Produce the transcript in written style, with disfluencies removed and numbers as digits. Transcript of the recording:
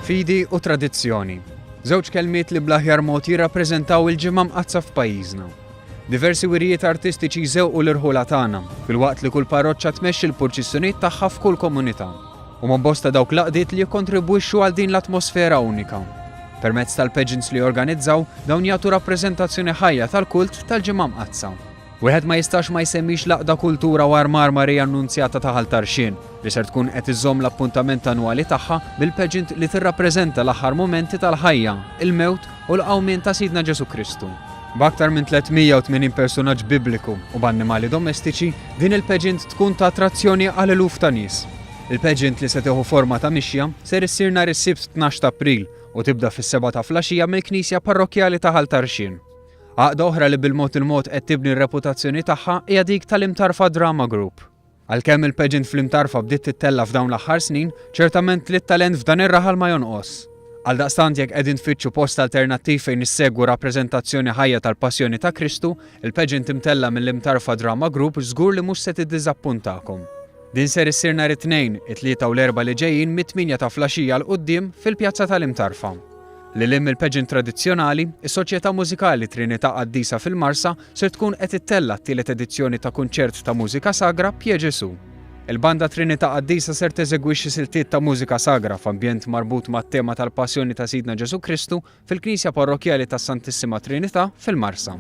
Fidi u tradizzjoni. Żewġ kelmiet li bl-aħjar mod jirrappreżentaw il-Ġimgħa Mqaddsa f'pajjiżna. Diversi wirjiet artistiċi jżewqu l-irħula tagħna, filwaqt li kull parroċċa tmexxi l-purċissjonijiet tagħha f'kull komunità. Huma bosta dawk l-għaqdiet li jikkontribwixxu għal din l-atmosfera unika. Permezz tal-pageants li jorganizzaw, dawn jagħtu rappreżentazzjoni ħajja tal-kult tal-Ġimgħa Mqaddsa. Wieħed ma jistax ma jsemmix l-Għaqda Kultura u Armar Marija Annunzjata ta' Ħal Tarxien, li ser tkun qed iżżomm l-appuntament annwali tagħha bil-pageant li tirrappreżenta l-aħħar mumenti tal-ħajja, il-mewt u l-qawmien ta' Sidna Ġesù Kristu. B'aktar minn 380 persunaġġ bibliku u b'annimali domestiċi, din il-pageant tkun ta' attrazzjoni għal eluf ta' nies. Il-pageant li se tieħu forma ta' mixja ser issir nhar is-Sibt 12 ta' April u tibda fis-sebgħa ta' flaxija mill-Knisja Parrokkjali ta' Ħal Tarxien. Għaqda oħra li bil-mod il-mod qed tibni r-reputazzjoni tagħha hija dik tal-Imtarfa Drama Group. Għalkemm il-pageant fl-Imtarfa bdiet tittella' f'dawn l-aħħar snin, ċertament li t-talent f'dan ir-raħal ma jonqos. Għaldaqstant jekk qegħdin tfittxu post alternattiv fejn issegwu rappreżentazzjoni ħajja tal-Passjoni ta' Kristu, il-pageant imtella' mill-Imtarfa Drama Group żgur li mhux se tiddiżappuntakom. Din ser issir nhar it-Tnejn, it-Tlieta u l-Erbgħa li ġejjin mit-tmienja ta' flaxija 'l quddiem fil-Pjazza tal-Imtarfa. Lil hinn mill-pageant tradizzjonali, is-Soċjetà Mużikali Trinità Qaddisa fil-Marsa ser tkun qed ittella' t-tielet edizzjoni ta' kunċert ta' mużika sagra Pie Ġesù. Il-Banda Trinità Qaddisa ser teżegwixxi siltiet ta' mużika sagra f'ambjent marbut mat-tema tal-Passjoni ta' Sidna Ġesù Kristu fil-Knisja Parrokkjali tas-Santissima Trinità fil-Marsa.